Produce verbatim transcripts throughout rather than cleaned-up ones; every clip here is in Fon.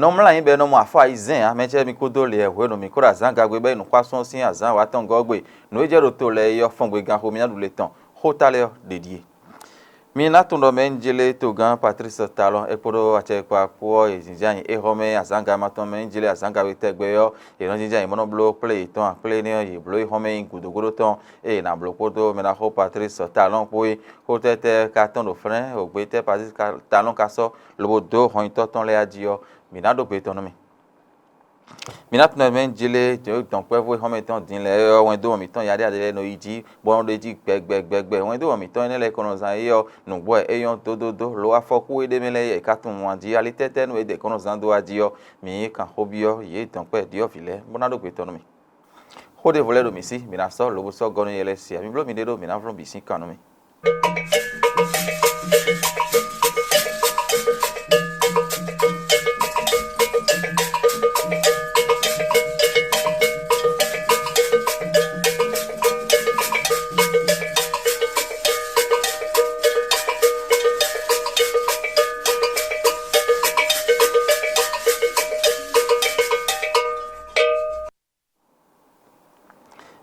Nɔ mlá anyi bɔ è nɔ mɔ afɔ ayizɛ́n ǎ, mɛ ce mi kúdó lě wɛ hwenu mǐ kó ɖo azǎn gagbe bɔ é nǔxwásún sín azǎn wǎtɔngɔ́ gbe. Nǔ e jɛ ɖo to lɛ́ɛ é ɔ́, fɔngbe ganxomɛ ná ɖu le tɔn. Xó ta lɛ́ɛ ɔ́ ɖe ɖíe. Mi ná tunwun ɖɔ mɛ e un jlé togán Patlísi Talɔn é kpódó acɛkpa kpó ɔ́, yě jínjɔ́n ayǐ éhɔ́mɛ azǎngama tɔn mɛ e un jlé azǎngagbe tɛgbɛ ɔ́, yě nɔ jínjɔ́n ayǐ bó nɔ bló kplé yětɔn ǎ. Kplé énɛ́ ɔ́, yě bló éhɔ́mɛ nyi gǔdo gúdo tɔn e è nǎ bló kpódó mɛɖaxó Patlísi Talɔn kpó é. Xó tɛ́tɛ́ ka tɔ́n ɖo flɛ́n, wǒgbé tɛ́ Patlísi Talɔn ka sɔ́ lobo dó hɔnnyitɔ́ tɔn lɛ́ɛ jí ɔ́, mǐ ná ɖó gbe tɔn nú mì. Mi ná tunwun mɛ jlé dɔ̌nkpɛvú e xɔ́mɛ tɔn din lɛ́ɛ ɔ́, wɛndó mǐtɔn yaɖéyaɖé lɛ́ɛ nɔ yi jí, bɔ nɔ ɖo jí gbɛgbɛgbɛgbɛ. Wɛndó mǐtɔn énɛ́ lɛ́ɛ e ko nɔ zán é ɔ́, nǔgbó wɛ é nyɔ́ dódódó. Lo afɔkú e ɖ'é mɛ lɛ́ɛ yɛ è ka tunwun wǎn jí. Ali tɛ́tɛ́ nú é ɖe kɔn nɔ zán dó wá jí ɔ́, mǐ yí kan xó byɔ́ yě dɔ̌nkpɛ ɖyɔ̌vǐ lɛ́ɛ, bó ná ɖó gbe tɔn nú mì. Xó ɖěvo lɛ́ɛ ɖo mǐ sí, mǐ ná sɔ́ lobo sɔ́ gɔ́ nú yɛ lɛ́ɛ se ǎ. Mi bló miɖée ɖó, mǐ ná vlɔ́n bǐ sín kan nú mì.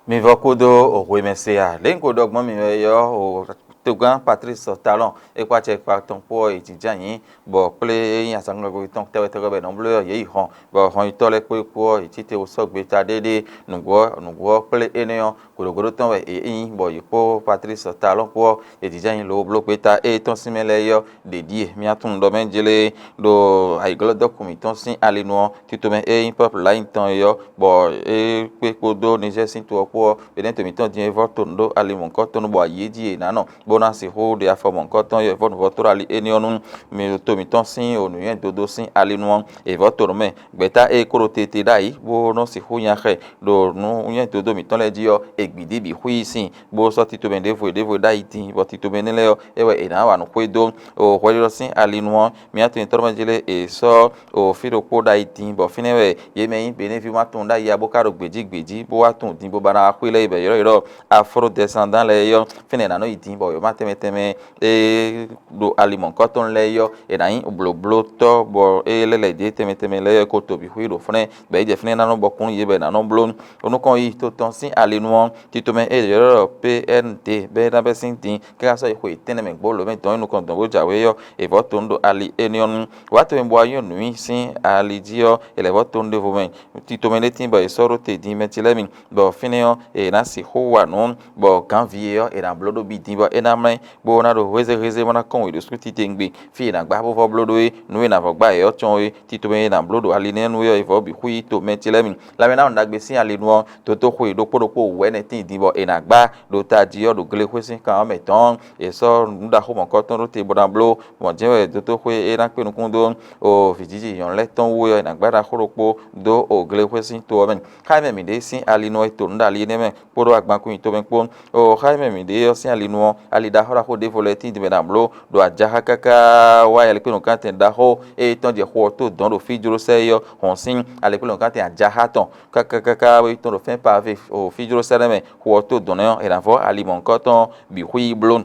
Mi vɔ kúdó hwemɛ se a? Lě un ko ɖɔ gbɔn mì wɛ é ɔ́, togán Patlísi Talɔn é kpó acɛkpa tɔn kpó ɔ́, è jǐjɔ́n ayǐ, bɔ kplé e nyí azǎngagbe tɔn tɛ́wɛ́ tɛ́wɛ́ bɔ è nɔ bló ɔ́, yě yi hɔn, bɔ hɔnnyitɔ́ lɛ́ɛ kpó é kpó ɔ́, yě cí te wú sɔ́ gbeta ɖéɖé. Nǔgbó ɔ́, nǔgbó ɔ́ kplé énɛ́ ɔ́, gǔdo gúdo tɔn wɛ è nyí, bɔ yě kpó Patlísi Talɔn kpó ɔ́, è jǐjɔ́n ayǐ lobo bló gbeta étɔn sín mɛ lɛ́ɛ é ɔ́, ɖě ɖíe. Mi ná tunwun ɖɔ mɛ jlé ɖo ayǐglɔ́dɔ́kun mǐtɔn sín ali nu ɔ́, tito mɛ e nyí Pɔ́pulayi tɔn é ɔ́, bɔ é kpé kpódó Nizɛ́ɛ sín to ɔ́ kpó ɔ́, Benɛ́to mǐtɔn din é vɔ́ to nǔ ɖó ali mɔ̌hunkɔtɔn nu, bɔ ayǐ e jí è nǎ nɔ, bó ná sixú ɖe afɔ mɔ̌hunkɔtɔn ɔ́, yɔ̌vɔ́ nǔvɔ́ tló ali énɛ́ ɔ́ nú mi ɖo to mǐtɔn sín nǔnywɛ́ dodó sín ali nu ɔ́, è vɔ́ to nǔ mɛ. Gbɛ̌ta e ko ɖo tete ɖ'ayǐ bó nɔ́ sixú nya xɛ ɖo nǔnywɛ́ dodó mǐtɔn lɛ́ɛ jí ɔ́, è gbǐdí bǐ xwí i sin, bó sɔ́ tito mɛ ɖěvo e ɖěvo e ɖ'ayǐ din, bɔ tito mɛ énɛ́ lɛ́ɛ ɔ́, é wɛ è nǎ wa nǔ xwedó. O hwɛɖiɖɔ sín ali nu ɔ́, mǐ atɔnyitrɔ́mɛjí lɛ́ɛ è sɔ́ o fí ɖokpó ɖ'ayǐ din, bɔ fínɛ́ wɛ yě mɛ e nyí Beníví ma tunwun ɖ'ayǐ ǎ, bó ka ɖo gbějí gbějí, bó wá tunwun din bó ba ná wá xwé lɛ́ɛ yi bɔ è ylɔ́ yě ɖɔ Aflodɛsandán lɛ́ɛ é ɔ́, fínɛ́ è nǎ nɔ yi din, bɔ yǒma tɛnmɛ tɛnmɛ e ɖo ali mɔ̌hunkɔtɔn lɛ́ɛ é ɔ́, è nǎ nyí blǒblótɔ́, bɔ é lɛ́ lɛ̌ ɖě tɛnmɛ tɛnmɛ lɛ́ɛ é ko to bǐ xwí ɖo fínɛ́, bɔ é jɛ fínɛ́ ná nɔ bɔkun yě bɔ è nǎ nɔ bló. Nukɔn yi to tɔn sín ali nu ɔ́, tito mɛ e è ylɔ́ ɖɔ P N D bɔ é ná bɛ́ sín din, káká sɔ́ yi xwe tɛ́nnɛ mɛ gbɔn lǒ mɛ dɔn nyi nukɔn dɔn bó jǎwe ɔ́, è vɔ̌ to nú ɖo ali énɛ́ ɔ́ nu. Wǎ tɔn e bɔ wá nyɔ́ nǔ nyi sín ali jí ɔ́, è lɛ̌ vɔ́ to nú ɖěvo mɛ. Tito mɛ ɖé tíin bɔ è sɔ́ ɖó te din Mɛtilɛ́mi, bɔ fínɛ́ ɔ́, è nǎ sixú wa nǔ, bɔ gǎnví e ɔ́, è nǎ bló ɖó bǐ din bɔ é ná mlɛ́, bó ná ɖo hwezéhwezé bó ná kɔn wě ɖo sú titewungbe, fí è nǎ gbá bó vɔ́ bló ɖó é. Nǔ e è nǎ vɔ́ gbá yě ɔ́ cɔ́n é, tito mɛ e è nǎ bló ɖo ali nɛ́ nu é ɔ́, è vɔ̌ bǐ xwí to Mɛtilɛ́mi. Lanmɛnámɔɖagbe sín ali nu ɔ́, dotóxwe ɖokpó ɖokpó wǔ wɛ nɛ́ tíin din bɔ è nǎ gbá ɖo tají ɔ́ ɖo glexwé sín kan ɔ́ mɛ tɔn. È sɔ́ nǔ ɖaxó mɔ̌hunkɔtɔn ɖó te bó ná bló, mɔ̌ jɛ́n wɛ dotóxwé e ná kpé nukún dó o vǐjiji nyɔ̌nu lɛ́ɛ tɔn wú é ɔ́, è nǎ gbá ɖaxó ɖokpó dó o glexwé sín to ɔ́ mɛ. Xá e mɛ mǐ ɖe sín ali nú ɔ́, è to nǔ ɖo ali énɛ́ mɛ kpódó agbankún nyi tomɛ kpó. O xá e mɛ mǐ ɖe ɔ́ sín ali nu ɔ́, ali ɖaxó ɖaxó ɖěvo lɛ́ɛ tíin din mɛ ɖo amlǒ ɖo ajaxa káká wá yɛlikpénɔkantɛn ɖaxó e tɔn jɛ xu ɔ́ tó dɔ̌n ɖo fí jló sɛ́ é ɔ́, hɔn sín alikpénɔkantɛn ajaxa tɔn káká káká wá yi tɔn ɖo fɛ́n pavé o fí jló sɛ́ nɛ́ mɛ. Xu ɔ́ tó dɔ̌n nɛ́ ɔ́, è nǎ vɔ́ ali mɔ̌hunkɔtɔn bǐ xwí yi bló.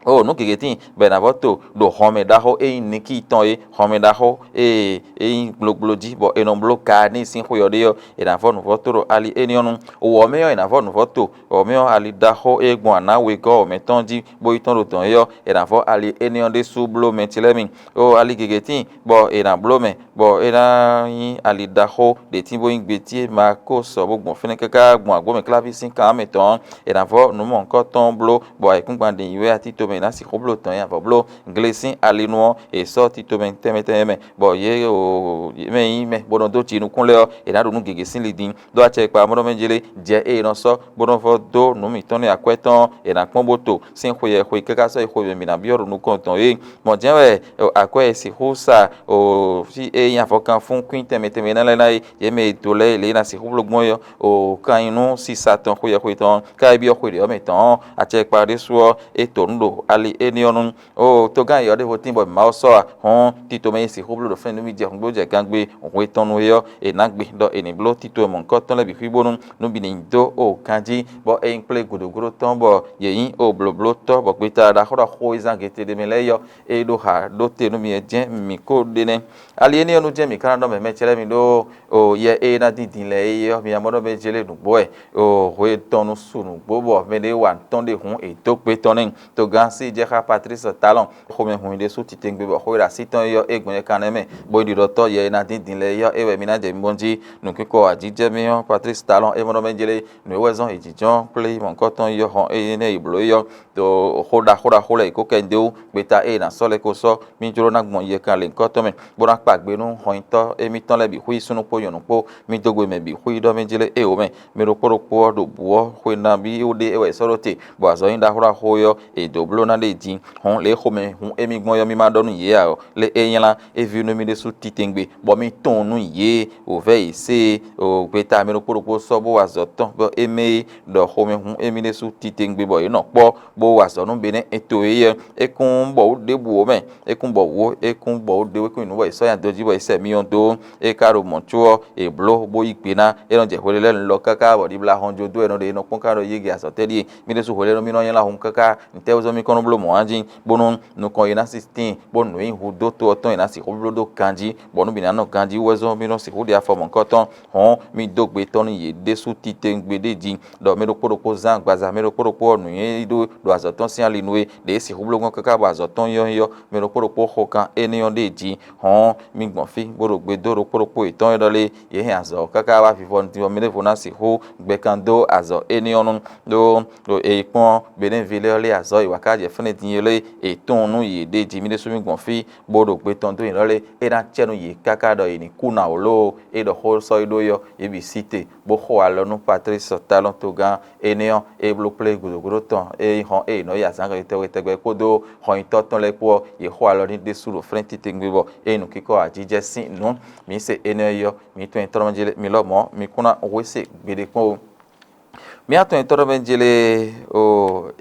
O nǔ gěgé tíin bɔ è nǎ vɔ́ to ɖo hɔnmɛ ɖaxó e nyí Nikíi tɔn é, hɔnmɛ ɖaxó e e nyí gblogblo jí, bɔ è nɔ bló Kaanníi sín xwe ɔ́ ɖe ɔ́, è nǎ vɔ́ nǔvɔ́ tó ɖo ali énɛ́ ɔ́ nu. Wɔ̌ mɛ ɔ́, è nǎ vɔ́ nǔvɔ́ to wɔ̌ mɛ ɔ́ ali ɖaxó e gbɔn aná wegɔ́ wɔ̌ mɛ tɔn jí bó yi tɔ́n ɖo dɔ̌n é ɔ́, è nǎ vɔ́ ali énɛ́ ɔ́ ɖésú bló Mɛtilɛ́mi. O ali gěgé tíin bɔ è nǎ bló mɛ, bɔ é ná nyí ali ɖaxó ɖě tíin bó nyí gbetíe ma ko sɔ bó gbɔn fínɛ́ káká gbɔn agbǒmɛ kláví sín kan ɔ́ mɛ tɔn ɔ́, è nǎ vɔ́ nǔ mɔ̌hunkɔtɔn bló, bɔ ayǐkúngban ɖě nyi wɛ atito mɛ è nǎ sixú bló dɔ̌n nyi avɔ bló. Gle sín ali nu ɔ́, è sɔ́ tito mɛ tɛnmɛ tɛnmɛ mɛ, bɔ yě o yě mɛ nyí mɛ bó nɔ dó jinukún lɛ́ɛ ɔ́, è nǎ ɖu nǔ gěgé sín li din. Ɖó acɛ kpa amɔ̌ mɛ jlé jɛ ée è nɔ sɔ́ bó nɔ vɔ́ dó nǔ mǐtɔn nú akwɛ́ tɔn ɔ́, è nǎ kpɔ́n bó to sín xwe yɛ xwe káká sɔ́ yi xwe mǐ ná byɔ́ ɖo nukɔn tɔn é. Mɔ̌ jɛ́n wɛ akwɛ́ e sixú sa o fí e nyí avɔkanfún kwín tɛnmɛ tɛnmɛ ná lɛ́ɛ ná é, yě mɛ e do lɛ́ɛ lě e ná sixú bló gbɔn é ɔ́, o kan nyi nú sisa tɔn xwe yɛ xwe tɔn ɔ́, ká yi byɔ́ xwe ɖě ɔ́ mɛ tɔn ɔ́, acɛ kpa ɖésú ɔ́, é to nǔ ɖo Ali éní ɔ́ nu. O togán yɔ̌ ɖěvo tín bɔ mǐ ma ɔ́ sɔ́ a? Hɔn tito mɛ e sixú bló ɖo fɛ́n nú mì jɛ hǔngbó jɛ gangbé hwe tɔn nu é ɔ́, è nǎ gbe ɖɔ è nǐ bló tito e mɔ̌hunkɔtɔn lɛ́ɛ bǐ xwí bónú nú bǐ ní dó o ganjí, bɔ é nyí kplé gǔdúgúdú tɔn bɔ yě nyí o blǒblótɔ́, bɔ gbeta ɖaxó ɖaxó e zán gete ɖé mɛ lɛ́ɛ yɔ́, é ɖó xa ɖó te nú mì é jɛ́n mǐ kó ɖe nɛ́. Ali éní ɔ́ nu jɛ́n mǐ ka ná ɖɔ mɛ mɛ ce lɛ́ɛ mi ɖó o yɛ e ná dín din lɛ́ɛ é ɔ́, mi ná mɔ ɖɔ mɛ jlé nǔgbó wɛ o hwe tɔn nu su nǔgbó bɔ mɛ ɖé wa nǔ tɔn ɖe hǔn è dó gbe tɔn n'i. Togán sí jɛ xá Patlísi Talɔn xomɛ hun ɖésú titewungbe bɔ xó e ɖo así tɔn é ɔ́, é gbɔn yɛ kan nɛ́ mɛ, bó nyí ɖiɖɔtɔ́ yɛ e ná dín din lɛ́ɛ é ɔ́, é wɛ mi ná jɛ mi bɔn jí. Nǔkínkɔ ajijɛ mì ɔ́, Patlísi Talɔn é mɔ ɖɔ mɛ jlé nǔ e wɛ zɔ́n è jǐjɔ́n kplé mɔ̌hunkɔtɔn yi ɔ́ hɔn énɛ́ yi blǒ é ɔ́, ɖo xó ɖaxó ɖaxó lɛ́ɛ yi kó kɛ dó wú. Gbeta e è nǎ sɔ́ lɛ́ ko sɔ́ mì jló ná gbɔn yɛkan lěhunkɔtɔn mɛ, bó ná kpa gbe nú hɔnyitɔ́ émítɔn lɛ́ɛ bǐ xwí súnnu kpó nyɔ̌nu kpó. Mì dó gbe mɛ bǐ xwí ɖɔ mì jlé éeǒ mɛ. Mɛ ɖokpó ɖokpó ɔ́ ɖo bǔ ɔ́ xwe nabí ɖé é wɛ è sɔ́ ɖó te, bɔ azɔ̌ nyí ɖaxó ɖaxó é ɔ́, è dǒ bló ná ɖe din. Hɔn lě e xomɛ hun émí gbɔn ɔ́, mì ma ɖɔ nú yě ǎ ɔ́, lě e é nylá é ví nú mì ɖésú titewungbe, bɔ mì tunwun nú yě wǒvɛ́ yě se e gbeta mɛ ɖokpó ɖokpó sɔ́ bó wa azɔ̌ tɔn bɔ é mɛ é ɖɔ xomɛ hun émí ɖésú titewungbe bɔ yě nɔ kpɔ́ bó wa azɔ̌ nú Benɛ́ to é ɔ́, é kún bɔ wǔ ɖěbǔ ó mɛ, é kún bɔ wǔ ó, é kún bɔ wǔ ɖě é kún nyi nǔ bɔ è sɔ́ nyi adɔ jí bɔ è sɛ myɔ dó. É ka ɖo mɔ̌ có ɔ́, è blǒ bó yí gbe ná. É nɔ jɛ hwelélɛ́nu lɔ káká bɔ ɖibla hɔn jó dó wɛ è nɔ ɖe è nɔ kpɔ́n ká ɖɔ yége azɔ̌ tɛ́ ɖíe. Mì ɖésú hwelɛ́nu mì nɔ nylá hun káká, nǔtɛ́ wezɔ́ mì kɔn nɔ bló mɔ̌ ǎ jí, bónú nukɔn e ná sí tíin, bónú nǔ e nyí hudó to ɔ́ tɔn e ná sixú bló ɖó ganjí, bɔ nú mǐ ná nɔ ganjí wú wɛ zɔ́n mì nɔ sixú ɖe afɔ mɔ̌hunkɔtɔn. Hɔn mì dó gbe tɔn nú yě ɖésú titewungbe ɖé jí, ɖɔ mɛ ɖokpó ɖokpó zán agbaza mɛ ɖokpó ɖokpó ɔ́ nǔnywɛ́ ɖó ɖo azɔ̌ tɔn sín ali nú é, ɖě é sixú bló gbɔn káká bɔ azɔ̌ tɔn nyɔ́ nyɔ́, mɛ ɖokpó ɖokpó xɔ kan énɛ́ ɔ́ ɖée jí. Hɔn mì gbɔn fí bó ɖo gbe dó ɖokpó ɖokpó yětɔn e ɖɔ lé yě hɛn azɔ̌ ɔ́ káká wá vivɔ din ɔ́, mɛ ɖěvo ná sixú gbɛ kan dó azɔ̌ énɛ́ ɔ́ nu. Ɖó ɖo è yi kpɔ́n Benɛ́vi lɛ́ɛ ɔ́ lé azɔ̌ è wǎ ká jɛ fɛ́nɛ din é lé è tunwun nú yě ɖée jí. Mì ɖésú mì gbɔn fí bó ɖo gbe tɔn dó nyǐɖɔ lé é ná cɛ nú yě káká ɖɔ yě ní kú ná wǒ lóó. É ɖɔ xó sɔ́ yi ɖó é ɔ́, yě bǐ sí te, bó xo alɔ nú Patlísi Talɔn togán énɛ́ ɔ́, é bló kplé gǔdo gúdo tɔn, é nyí hɔn ée è nɔ yi azǎn tɛgbɛ tɛgbɛ kpódó hɔnyitɔ́ tɔn lɛ́ɛ kpó ɔ́, yě xo alɔ n'i ɖésú ɖo flɛ́n titewungbe bɔ é nyí nǔkínkɔ ajijɛ sín nǔ. Mǐ se énɛ́ ɔ́ yi ɔ́, mǐ tunwun nyitɔ́ nɔ jlé mi lɔmɔ̌, mi kún ná hwe se gbeɖé kpɔ́n ó. Mǐ atɔn nyitɔ́ nɔ jlé o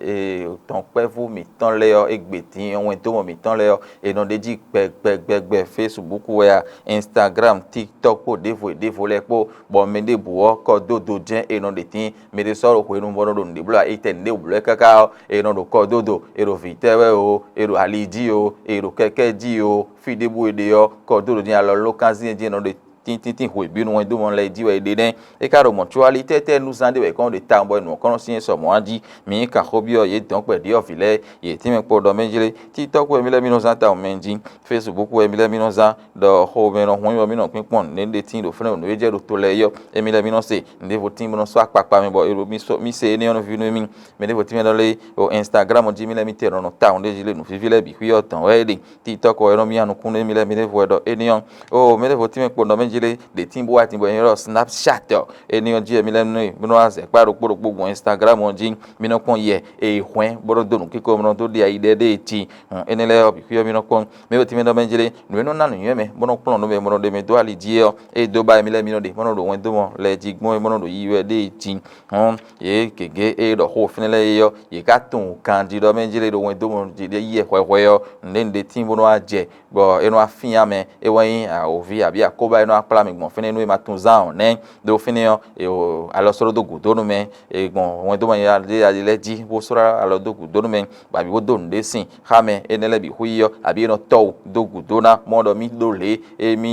dɔ̌nkpɛvú mǐtɔn lɛ́ɛ ɔ́, égbé din wɛndómɔ mǐtɔn lɛ́ɛ ɔ́, è nɔ ɖ'é jí gbɛgbɛgbɛgbɛ, Facebook wɛ a, Instagram, TikTok kpó ɖěvo e ɖěvo lɛ́ɛ kpó, bɔ mɛ ɖěbǔ ɔ́, kɔdódo jɛ́n è nɔ ɖe tín. Mɛ ɖé sɔ́ ɖo hwenu bɔ nɔ ɖo nǔɖé bló ǎ, è tɛ nǔɖé bló ɛ káká ɔ́, è nɔ ɖo kɔdódo, è ɖo vǐtɛ́ wɛ o, è ɖo ali jí o, è ɖo kɛkɛ́ jí o, fí ɖěbǔ è ɖe ɔ́, kɔdódo jɛ́n alɔ ló kánzin jí è nɔ ɖe tíntín hwebǐnu wɛndómɔ lɛ́ɛ jí wɛ è ɖe nɛ́. É ka ɖo mɔ̌ có ali tɛ́tɛ́ nǔzán ɖé wɛ è kɔn nɔ ɖe tawun bɔ è nǔ ɔ́ kɔn nɔ syɛ́n sɔ mɔ̌ a jí? Mǐ yi kan xó byɔ́ yě dɔ̌nkpɛ ɖyɔ̌vǐ lɛ́ɛ, yě tínmɛ kpɔ́ ɖɔ mɛ jlé. TikTok wɛ mì lɛ́ mì nɔ zán tawun mɛ jí, Facebook wɛ mì lɛ́ mì nɔ zán, ɖɔ xomɛ nɔ hun ɔ́ mì nɔ kpínkpɔ́n nǔɖé ɖé tíin ɖo fɛ́nɛ ɖo nǔ e jɛ ɖo to lɛ́ɛ yɔ. Émí lɛ́ɛ mì nɔ se nǔɖévo tíin bó nɔ sɔ́ akpakpa mɛ bɔ mì se énɛ́ ɔ́ nɔ ví nú émí. Mɛ ɖěvo tínmɛ ɖɔ lé o Instagram jí mì lɛ́ɛ mì tɛ nɔ nɔ tawun ɖé jí lé nǔvíví lɛ́ɛ bǐ xwí ɔ́ dɔn wɛ é ɖe. TikTok wɛ é nɔ mì nukún nú émí lɛ́ɛ mì ɖěvo wɛ ɖɔ énɛ́ ɔ́, o mɛ ɖěvo tínmɛ kpo nɔ mɛ jí lé ɖě tíin bó wá din bɔ é nyɔ́ ɖɔ Snapchat ɔ, énɛ́ ɔ́ jí wɛ mì lɛ́ɛ nɔ mì nɔ wá zɛ kpá ɖokpó ɖokpó gbɔn Instagram ɔ́ jí. Mì nɔ kpɔn yɛ e yi hwɛ̌n bó nɔ dó nǔkínkɔ́n bó nɔ dó ɖe ayi ɖɛ ɖée jí. Hɔn énɛ́ lɛ́ɛ ɔ́ bǐ xwí ɔ́ mì nɔ kpɔ́n. Mɛ ɖěvo tínmɛ ɖɔ mɛ jí lé nǔ e nɔ ná nǔnywɛ́ mɛ bó nɔ kplɔ́n nǔ mɛ bó nɔ ɖe mɛ dó ali jí é ɔ́, é dó ba émí lɛ́ɛ mì nɔ ɖe bó nɔ ɖo wɛndómɔ lɛ́ɛ jí gbɔn é bó nɔ ɖo yiyi wɛ ɖée jí. Hɔn yě gěgé e ɖɔ xó fínɛ́ lɛ́ɛ é ɔ́, yě ká tunwun ganjí ɖɔ mɛ jlé ɖo wɛndómɔ jí ɖé yí hwɛhwɛ ɔ́, nǔɖé nǔɖé tíin bó nɔ́ wá jɛ, bɔ é nɔ́ wá fín nya mɛ. É wɛ nyí awǒvi abǐ akóbá e nɔ́ wá kplá mì gbɔn fínɛ́ nú é ma tunwun zán ɔ́ nɛ́. Ɖó fínɛ́ ɔ́, è o alɔ sɔ́ ɖó dó gǔdo nú mɛ, è gbɔn wɛndómɔ lɛ́ɛ jí lɛ́ɛ jí bó sɔ́ alɔ dó gǔdo nú mɛ, bɔ abǐ bó dó nǔɖé sin xá mɛ énɛ́ lɛ́ɛ bǐ xwí ɔ́, abǐ é nɔ tɔ́ wǔ dó gǔdo ná mɔ ɖɔ mì ɖó lě e mì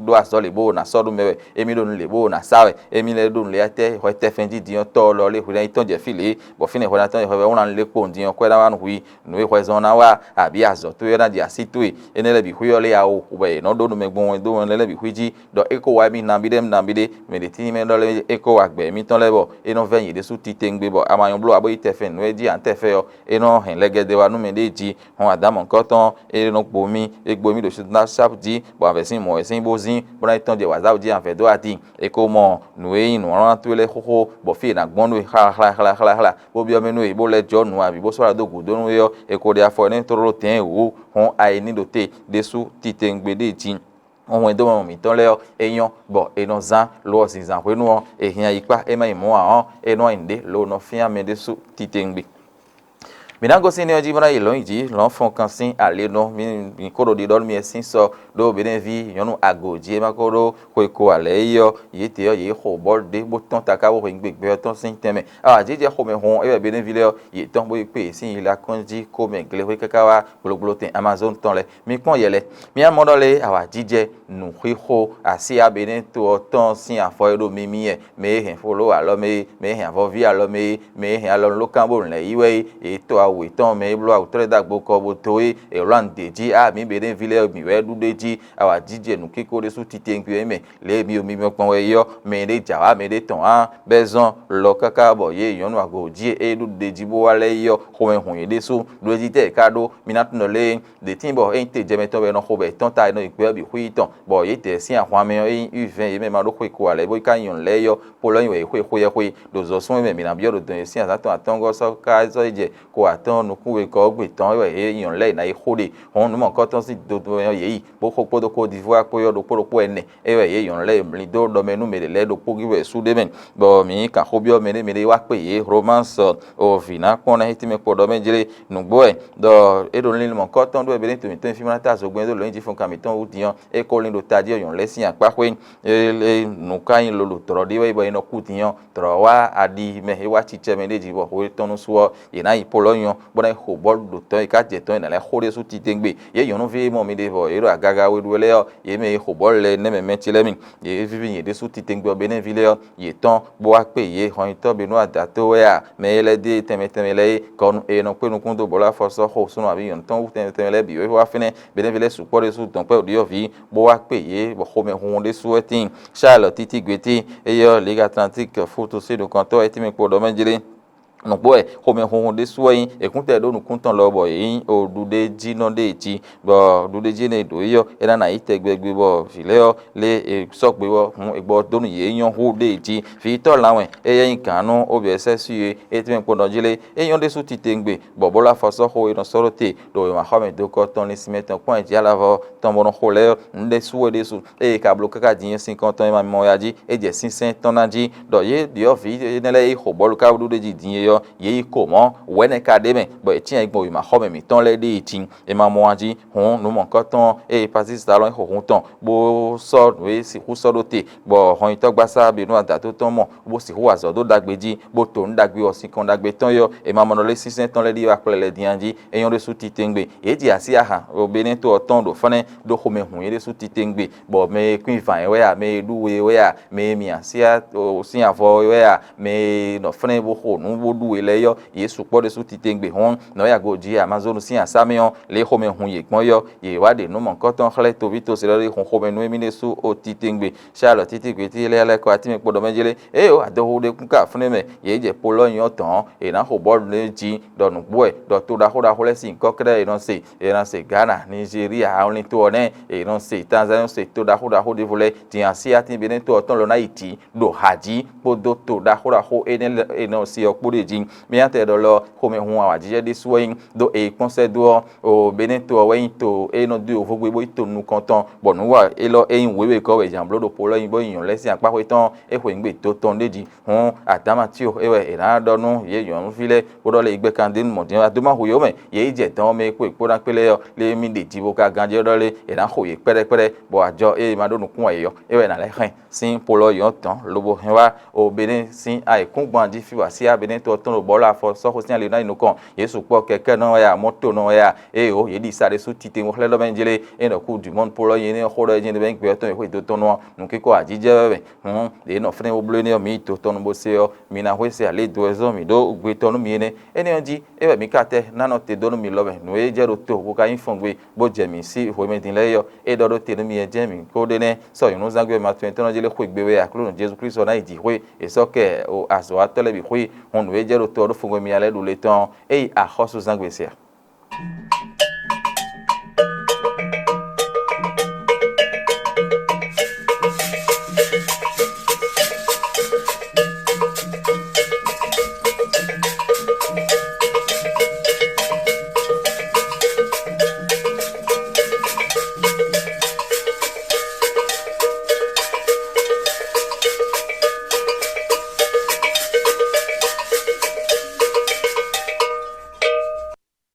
ɖó azɔ̌ lě bó ná sɔ́ ɖó mɛ wɛ, émí ɖo nǔ lě bó ná sa wɛ, émí lɛ́ ɖo nǔ lě tɛ́ hwɛ tɛfɛn jí din ɔ́ tɔ́ lɔ lé hwe ná yi tɔ́n jɛ fí lě, bɔ fínɛ́ hwɛ ná tɔ́n jɛ hwɛ wɛ wlán lé kpowun din ɔ́ kwɛ́ ná wá nǔ hu i, nǔ e hwɛzɔn ná wa, abǐ azɔ̌ towe ɔ́ ná ɖi así towe, énɛ́ lɛ́ɛ bǐ xwí ɔ́ lé awo hwɛ è nɔ́ ɖó nú mɛ gbɔn wɛn dó wɛn lɛ́ɛ bǐ xwí jí, ɖɔ é ko wá émí nabí ɖé nabí ɖé, mɛ ɖě tíin mɛ ɖɔ lé é ko wá gbɛ émítɔn lɛ́ɛ bɔ é nɔ́ vɛ́ nyǐ ɖésú titewungbe bɔ a ma nyɔ́ bló ǎ bó yi tɛfɛn nǔ e jí ǎ tɛfɛ ɔ́, é nɔ́ hɛn lɛ gɛdɛ wá nú mɛ ɖée jí. Hɔn Adǎmɔ̌kɔ́tɔn e nɔ gbo mì, è gbo mì ɖo Snapchat jí, bɔ avɛ̌ sín mɔ̌ wɛ sín bó zín, bó ná yi tɔ́n jɛ wǎzáwǔ jí avɛ̌ dó ati. È ko mɔ nǔ e nyí nǔwlánwlán towe lɛ́ɛ xóxó, bɔ fí è nǎ gbɔn nú we xláxláxláxlá, bó byɔ́ mì nú we, bó lɛ́ jɔ́ nǔ abǐ bó sɔ́ ɖa dó gǔdo nú we ɔ́, è ko ɖe afɔ énɛ́ tlóló dɛ̌ɛn wǔ, hɔn a yi ní ɖo te ɖésú titewungbe ɖée jí. Hɔn wɛndómɔ mǐtɔn lɛ́ɛ ɔ́, é nyɔ́, bɔ è nɔ zán, lo ɔ́ zinzǎn hwenu ɔ́, è hɛn ayǐkpá, é má nyí mɔ̌ ǎ ɔ́, é nɔ wa nyǐ ɖě, lo nɔ fínnyá mɛ ɖésú titewungbe. Mǐ ná gosín énɛ́ ɔ́ jí bó ná yi lɔ̌nyijǐ lɔ̌nfɔnkan sín ali ɔ́ nú mì. Mǐ kó ɖo ɖiɖɔ nú mi wɛ sín sɔ ɖó Benɛ́ví nyɔ̌nu agǒ jí e ma ko ɖó xwe ko ǎ lɛ́ɛ é ɔ́, yě tɛ ɔ́, yě xo bɔ́ ɖé bó tɔ́n taká bó hweyǐgbe gbɛ ɔ́ tɔn sín tɛnmɛ. Awǎjijɛ xomɛhun é wɛ Benɛ́ví lɛ́ɛ ɔ́, yě tɔ́n bó yi kpé yě sín yilakɔ́n jí kó mɛ glexwé káká wá gblogblotɛn Amazɔ́ɔn tɔn lɛ́ɛ. Mi kpɔ́n yɛ lɛ́ɛ, mi wá mɔ ɖɔ lé awǎjijɛ nǔxixo Asyá Benɛ́ to ɔ́ tɔn sín afɔ e ɖo mímí wɛ, mɛ e hɛn folówa alɔ mɛ é, mɛ e hɛn avɔví alɔ mɛ é, mɛ e hɛn alɔnulókan bó lɛ̌ yí wɛ é, yě to awu yětɔn mɛ e bló awutɔ́ lɛ́ɛ dó agbo kɔ bó dó é, è wlǎ nǔ d'é jí, á mǐ Benɛ́ví lɛ́ɛ mǐ wɛ ɖu ɖ'é jí, awǎjijɛ nǔkínkó ɖésú titewungbe ɔ́ nyí mɛ. Lě e mi ɖo mi mɛ kpɔ́n wɛ é ɔ́, mɛ ɖé jǎ wá mɛ ɖé tɔn ǎ, bɔ é zɔ́n lɔ káká bɔ yě nyɔ̌nu agǒ jí e é ɖu ɖ'é jí bó wá lɛ́ɛ é ɔ́, xomɛ hun yě ɖésú, ɖó é jí tɛ́ è ká ɖó. Mi ná tunwun ɖɔ lé ɖě tíin bɔ ényí te jɛ mɛtɔn wɛ è nɔ xo bɔ è tɔ́n ta è nɔ yi gbɛ ɔ́ bǐ xwí yi tɔn, bɔ yědɛɛ sín ahwan mɛ ɔ́, ényí wívɛ́n yě mɛ ma ɖó xwe ko ǎ lɛ́ɛ bó ka nyí nyɔ̌nu lɛ́ɛ é ɔ́, Polɔ́ nyi wɛ yě xwe xweyɛ́xwe ɖo zɔ̌ sún mɛ mǐ ná byɔ́ ɖo dɔn e sín azǎn tɔn atɔ́ɔ́ngɔ́ sɔ́ ká zɔ́ yi jɛ ko atɔ́ɔ́n nukún wegɔ́ ɔ́ gbe tɔn é wɛ yě nyɔ̌nu lɛ́ɛ yě ná yi xo ɖe. Hɔn nǔ mɔ̌hunkɔtɔn sín dodó mɛ ɔ́ yě yi, bó xo kpódó Klodivúwa kpó ɔ́ ɖokpó ɖokpó ɛnɛ, é wɛ yě nyɔ̌nu lɛ́ɛ yě mlí dó ɖɔ mɛ nú mɛ ɖě lɛ́ɛ ɖokpó wɛ sú ɖ'é mɛ, bɔ mǐ kan xó byɔ́ mɛɖé mɛɖé wá kpe yě. Hlomásɔ o vǐ ná kpɔ́n ná é tɛ́nmɛ kpɔ́ ɖɔ mɛ jlé nǔgbó wɛ, ɖɔ é ɖo linlin mɔ̌hunkɔtɔn ɖó wɛ Benɛ́to mǐtɔn e fí ma ná ta zogbɛ́n dó lɔ̌nyijǐ fɔnkan mǐtɔn wú din ɔ́, é ko lin ɖo tají ɔ́ nyɔ̌nu lɛ́ɛ sín akpá xwé. É lé nǔ ka nyí lolo dlɔ̌ ɖé wɛ é bɔ è nɔ kú din ɔ́, dlɔ̌ wá aɖi mɛ é wá cicɛ mɛ ɖé jí bɔ hwe tɔn nú sú ɔ́, yě ná yi Polɔ́nyɔ bó ná yi xo bɔ́lu ɖo tɔn e ka jɛ tɔn e nǎ lɛ́ xo ɖésú titewungbe. Yě nyɔ̌nuví e mɔ mi ɖe bɔ yě ɖo agaga we ɖu wɛ lɛ́ɛ ɔ́, yě mɛ e xo bɔ́lu lɛ́ɛ nɛ́ mɛ mɛ ce lɛ́ɛ mi. Yě víví nyě ɖésú titewungbe ɔ́ Benɛ́ví lɛ́ɛ ɔ́, yě tɔ́n bó wá kpé yě hɔnnyitɔ́ Benúa dǎ tó wɛ a? Mɛ e lɛ́ dó tɛnmɛ tɛnmɛ lɛ́ɛ é, kɔ nú e nɔ kpé nukún dó bɔ lɛ́ afɔ sɔ́ xo súnnu abǐ nyɔ̌nu tɔn wú tɛnmɛ tɛnmɛ lɛ́ɛ bǐ wɛ wá fínɛ́. Benɛ́ví lɛ́ɛ sukpɔ́ ɖésú dɔn kpɛ́ ɖiɖɔ́vǐ, bó wá kpé yě bɔ xomɛhunhun ɖésú wɛ tíin. Charles Titi Guetty, éyɛ́ ɔ́ Ligue Atlantique fútu sín nukɔntɔ́ wɛ é tɛ́nmɛ kpo ɖɔ mɛ jlé. Nǔgbó wɛ xomɛhunhun ɖésú wɛ nyí, è kún tɛ ɖó nukún tɔn lɔ bɔ yě nyí ɖuɖéjínɔ ɖé jí, bɔ ɖuɖéjí énɛ́ e ɖǒ é ɔ́, é ná ná yi tɛgbɛ gbe bɔ vǐ lɛ́ɛ ɔ́ lé è sɔ́ gbe ɔ́, hǔn è gbɔ dó nú yě nyɔ́ hú ɖé jí. Vǐtɔ́ lan wɛ, éyɛ́ nyí gǎn nú Obyɛ̌sɛ́sú e é tɛ́nmɛ kpo nɔ jí lé, é nyɔ́ ɖésú titewungbe, bɔ bó lɛ́ afɔ sɔ́ xó e nɔ sɔ́ ɖó te ɖo wěmaxɔmɛ dokɔ tɔn linsin mɛ tɔn kpɔ́n e jí alavɔ tɔn bɔ nɔ xo lɛ́ɛ ɔ́, nǔ ɖésú wɛ ɖésú, ée è ka bló káká din é sín kɔn tɔn e ma mɔ ya jí, é jɛ sínsɛ́n tɔn ná jí, ɖɔ yě ɖyɔ̌vǐ énɛ́ lɛ́ɛ e xo bɔ̌lu ká ɖu ɖ'é jí din é ɔ́, yě yi ko mɔ̌, wɛ̌ nɛ́ ka ɖ'é mɛ, bɔ è cyán yi gbɔn wěmaxɔmɛ mǐtɔn lɛ́ɛ ɖée jí, è ma mɔ a jí. Hǔn nǔ mɔ̌hunkɔtɔn e Pazízalɔ́n xo hun tɔn, bó sɔ́ nǔ e sixú sɔ́ ɖó te, bɔ hɔnnyitɔ́gbasá Benúa dǎtó tɔn mɔ, bó sixú wa azɔ̌ dó ɖagbe jí, bó to nǔ ɖagbe ɔ́ sín kɔn ɖagbe tɔn é ɔ́, è ma mɔ nɔ lé sínsɛ́n tɔn lɛ́ɛ ɖi wá kplɛlɛ din a jí, é nyɔ́ ɖésú titewungbe. Yě ji así ahan ɖo Benɛ́to ɔ́ tɔn ɖo fɛ́nɛ́ ɖó xomɛ hun yě ɖésú titewungbe, bɔ mɛ e kún vǎn é wɛ a, mɛ e ɖú we é wɛ a, mɛ e mi así sín avɔ é wɛ a, mɛ e nɔ flɛ́n bó xo nǔ bó ɖú we lɛ́ɛ é ɔ́, yě sukpɔ́ ɖésú titewungbe. Hɔn nɔ̌ yi ago jí Amazonu sín asá mɛ ɔ́, lě e xomɛ hun yě gbɔn é ɔ́, yě wá ɖe nǔ mɔ̌hunkɔtɔn xlɛ́ toví tosɛ́lɔ́ ɖé hun xomɛ nú émí ɖésú o titewungbe. Charlotte títí Guetty lɛ́ɛ lɛ́ kɔ atínmɛ kpo ɖɔ mɛ jlé. Éyo, adɔxuɖekún ka fúnɛ́ mɛ, yě jɛ Polɔ́nyɔ tɔn, è nǎ xo bɔ́lu lɛ́ɛ jí, ɖɔ nǔgbó wɛ, ɖɔ to ɖaxó ɖaxó lɛ́ɛ sín nyǐkɔ kɛ́ɖɛ́ è nɔ se, è nɔ se Ghana, Nigeria, awlin to ɔ́ nɛ́, è nɔ se Tanzanie se to ɖaxó ɖaxó ɖěvo lɛ́ɛ, din así atín Benɛ́to ɔ́ tɔn lɔ ná yi jǐ ɖo hǎ jí kpódó to ɖaxó ɖaxó énɛ́ lɛ́ɛ è nɔ se ɔ́ kpó ɖ'é jí. Mì nya tɛ ɖɔ lɔ xomɛhun awǎjijɛ ɖésú wɛ nyí, ɖó è kpɔ́n sɛ́ dó ɔ́, o Benɛ́to ɔ́ wɛ nyí to e nɔ dó yovógbe bó nyí to nukɔntɔn, bɔ nǔ wa élɔ́ e nyí wěwegɔ́ wɛ Jean Blot ɖo Polɔ́ nyi bó nyí nyɔ̌nu lɛ́ɛ sín akpá xwé tɔn é xweyǐgbe do tɔn ɖé jí. Hǔn Adamatio é wɛ è nǎ ɖɔ nú yě nyɔ̌nuví lɛ́ɛ bó ɖɔ lé yi gbɛ́ kan ɖé nú mɔ̌ din ɔ́, adó má hu yě mɛ, yě yi jɛ dɔn ɔ́ mɛ e kpo è kpó ná kpé lɛ́ɛ ɔ́, lé mì ɖe ji bó ka ganjɛ́ ɖɔ lé è nǎ xo yě kpɛ́ɖɛ́kpɛ́ɖɛ́, bɔ ajɔ e ma ɖó nukún wɛ yě ɔ́, é wɛ è nǎ lɛ́ hɛn sín Polɔ́ yɔ̌n tɔn lobo hɛn wá o Benɛ́ sín ayǐkúngban jí fí wa síá Benɛ́to ɔ́ tɔn ɖo bɔ̌ lɔ afɔ sɔ́ xó sín ali ná yi nukɔn. Yě sukpɔ́ kɛkɛ́nɔ wɛ a, mɔ̌tonɔ wɛ a, éyo, yě ɖi sa ɖésú titewungbe xlɛ́ ɖɔ mɛ jlé, é nɔ kú Dumɔ́n Polɔ́ nyí énɛ́ xó ɖɔ é jɛ́n ɖɔ é nyí gbɛ tɔn e xwé do tɔn nú ɔ́, nǔkínkɔ ajijɛ wɛ mɛ. Hǔn yě nɔ flɛ́n bó bló énɛ́ ɔ́, mǐ yi to tɔn nu bó se ɔ́, mi ná hwe se alě do wɛ zɔ́n mǐ ɖó gbe tɔn nú mi énɛ́. Énɛ́ ɔ́ jí, é wɛ mǐ ka tɛ́ ná nɔ te dó nú mi lɔ mɛ, nǔ e jɛ ɖo to bó ka nyí fɔngbe bó jɛ mǐ sí hwemɛ din lɛ́ɛ é ɔ́, é ɖɔ ɖó te nú mi wɛ jɛ́n mǐ kó ɖe nɛ́ sɔ́ nyɔ̌nuzángbe ma tɔn e tɔn jí lé xwegbe wɛ a, Aklúnɔ Jezu Klísu ná yi jǐ xwé, è sɔ́ kɛ o azɔ̌watɔ́ lɛ́ɛ bǐ xwé, hɔn nǔ e jɛ ɖo to ɔ́ ɖó fɔngbe mì lɛ́ɛ ɖu le tɔn ɔ́, é yi axɔ́súzángbe se a?